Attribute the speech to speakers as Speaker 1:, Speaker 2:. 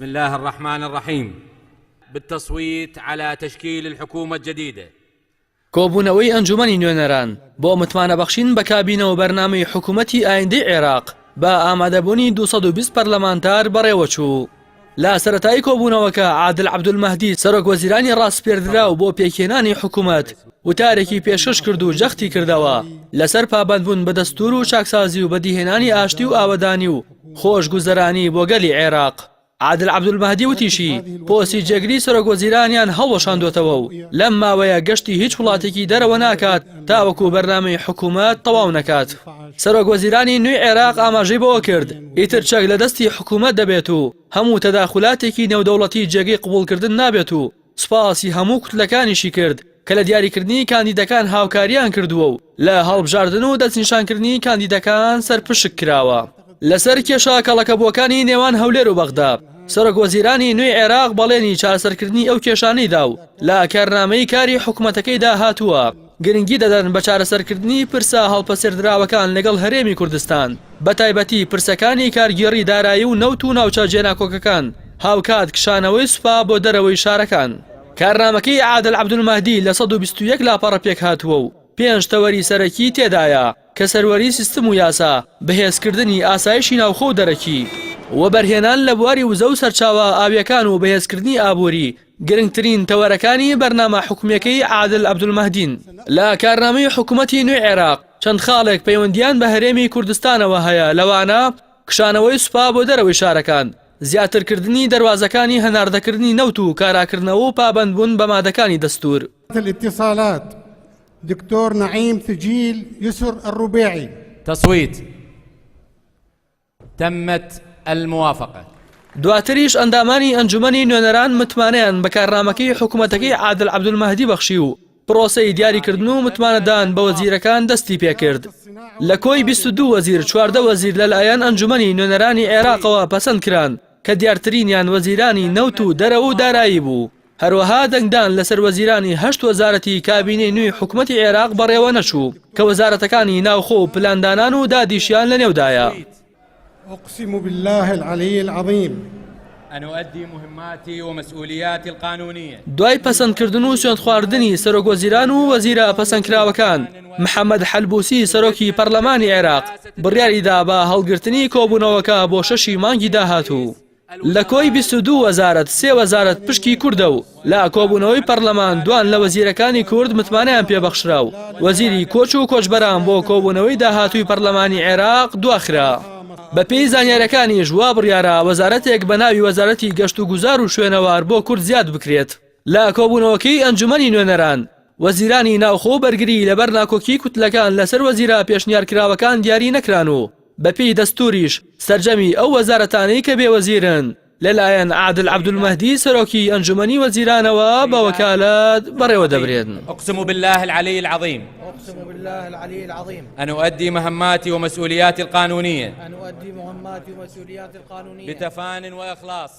Speaker 1: بسم الله الرحمن الرحیم بالتصویت علی تشکیل الحکومە الجدیدە.
Speaker 2: کۆبوونەوەی ئەنجومەنی نوێنەران بۆ متمانەبەخشین بە کابینە و بەرنامەی حکومەتی ئایندەی عێراق بە ئامادەبوونی 220 پەرلەمانتار بەڕێوەچوو. لە سەرەتای کۆبوونەوەکە عادل عەبدولمەهدی سەرۆک وەزیرانی ڕاسپێردراو بۆ پێکهێنانی حکومەت وتارێکی پێشکەش کرد و جەختی کردەوە لەسەر پابەندبوون بە دەستوور و چاکسازی و بەدیهێنانی ئاشتی و ئاوەدانی و خۆشگوزەرانی بۆ گەلی عێراق. عادل عەبدولمەهدی وتیشی، پۆستی جێگری سەرۆکوەزیرانیان هەڵوەشاندۆتەوە و لەم ماوەیە گەشتی هیچ وڵاتێکی دەرەوە ناکات تاوەکو بەرنامەی حکومەت تەواو نەکات. سەرۆکوەزیرانی نوێی عێراق ئاماژەی بەوە کرد، ئیتر چەک لە دەستی حکومەت دەبێت و هەموو تەداخولاتێکی نێودەوڵەتی جێگەی قبوڵکردن نابێت و سوپاسی هەموو کوتلەکانیشی کرد کە لە دیاریکردنی کاندیدەکان هاوکاریان کردووە و لە هەڵبژاردن و دەستنیشانکردنی کاندیدەکان سەرپشک کراوە. لەسەر کێشە کەڵەکەبووەکانی نێوان هەولێر و بەغدا، سەرۆکوەزیرانی نوێی عێراق بەڵێنی چارەسەرکردنی ئەو کێشانەی دا و لە کارنامەی کاری حکومەتەکەیدا هاتووە، گرنگی دەدەن بە چارەسەرکردنی پرسە هەڵپەسێردراوەکان لەگەڵ هەرێمی کوردستان، بەتایبەتی پرسەکانی کارگێڕی دارایی و نەوت و ناوچە جێناکۆکەکان، هاوکات کشانەوەی سوپا بۆ دەرەوەی شارەکان. کارنامەکەی عادل عەبدولمەهدی لە 121 لاپەڕە پێکهاتووە و پێنج تەوەری سەرەکی تێدایە کە سەروەری سیستم و یاسا، بەهێزکردنی ئاسایشی ناوخۆ و دەرەکی، وەبەرهێنان لە بواری وزە و سەرچاوە ئاوییەکان و بەهێزکردنی ئابووری، گرنگترین تەوەرەکانی بەرنامە حکومییەکەی عادل عەبدولمەهدین. لە کارنامەی حکومەتی نوێی عێراق چەند خاڵێک پەیوەندییان بە هەرێمی کوردستانەوە هەیە لەوانە، کشانەوەی سوپا بۆ دەرەوەی شارەکان، زیاترکردنی دەروازەکانی هەناردەکردنی نەوت و کاراکردنەوە و پابەندبوون بە مادەکانی دەستوور.
Speaker 3: الاتصالات دکتۆر نعیم ثجیل یسر الربیعی.
Speaker 1: تصویت تمت الموافقە.
Speaker 2: دواتریش ئەندامانی ئەنجومەنی نوێنەران متمانەیان بە کارنامەکەی حکومەتەکەی عادل عەبدولمەهدی بەخشی و پرۆسەی دیاریکردن و متمانەدان بە وەزیرەکان دەستی پێکرد. لە کۆی 22 وەزیر 14 وەزیر لەلایەن ئەنجومەنی نوێنەرانی عێراقەوە پەسەند کران کە دیارترینیان وەزیرانی نەوت و دەرەوە و دارایی بوو. هەروەها دەنگدان لەسەر وەزیرانی هەشت وەزارەتی کابینەی نوێی حکومەتی عێراق بەڕێوەنەچوو کە وەزارەتەکانی ناوخۆ و پلاندانان و دادیشیان لەنێودایە.
Speaker 3: اقسم باللە العلی العظیم.
Speaker 1: ان اؤدی مهماتی ومسئولیاتی القانونیە.
Speaker 2: دوای پەسەندکردن و سوێندخواردنی سەرۆکوەزیران و وەزیرە پەسەندکراوەکان، محەمەد حەلبوسی سەرۆکی پەرلەمانی عێراق بڕیاریدا بە هەڵگرتنی کۆبوونەوەکە بۆ شەشی مانگی داهاتوو. لە کۆی 22 وەزارەت سێ وەزارەت پشکی کوردە و لە کۆبوونەوەی پەرلەمان دوان لە وەزیرەکانی کورد متمانەیان پێبەخشرا و وەزیری کۆچ و کۆچبەران بۆ کۆبوونەوەی داهاتووی پەرلەمانی عێراق دواخرا. بەپێی زانیاریەکانیش وا بڕیارە وەزارەتێک بە ناوی وەزارەتی گەشت و گوزار و شوێنەوار بۆ کورد زیاد بکرێت. لە کۆبوونەوەکەی ئەنجومەنی نوێنەران، وەزیرانی ناوخۆ و بەرگری لەبەر ناکۆکی کوتلەکان لەسەر وەزیرە پێشنیارکراوەکان دیاری نەکران و بەپێی دەستوریش سەرجەمی ئەو وەزارەتانەی کە بێ وەزیرن لەلایەن عادل عەبدولمەهدی سەرۆکی ئەنجومەنی وەزیرانەوە بە وەکالەت بەڕێوەدەبرێن.
Speaker 1: اقسم باللە العلی العظیم.
Speaker 4: اقسم باللە العلی العظیم.
Speaker 1: ان اؤدی مهماتی ومسئولیاتی القانونیە.
Speaker 4: ان اؤدی مهماتی ومسئولیاتی القانونیە.
Speaker 1: بتفان واخلاص.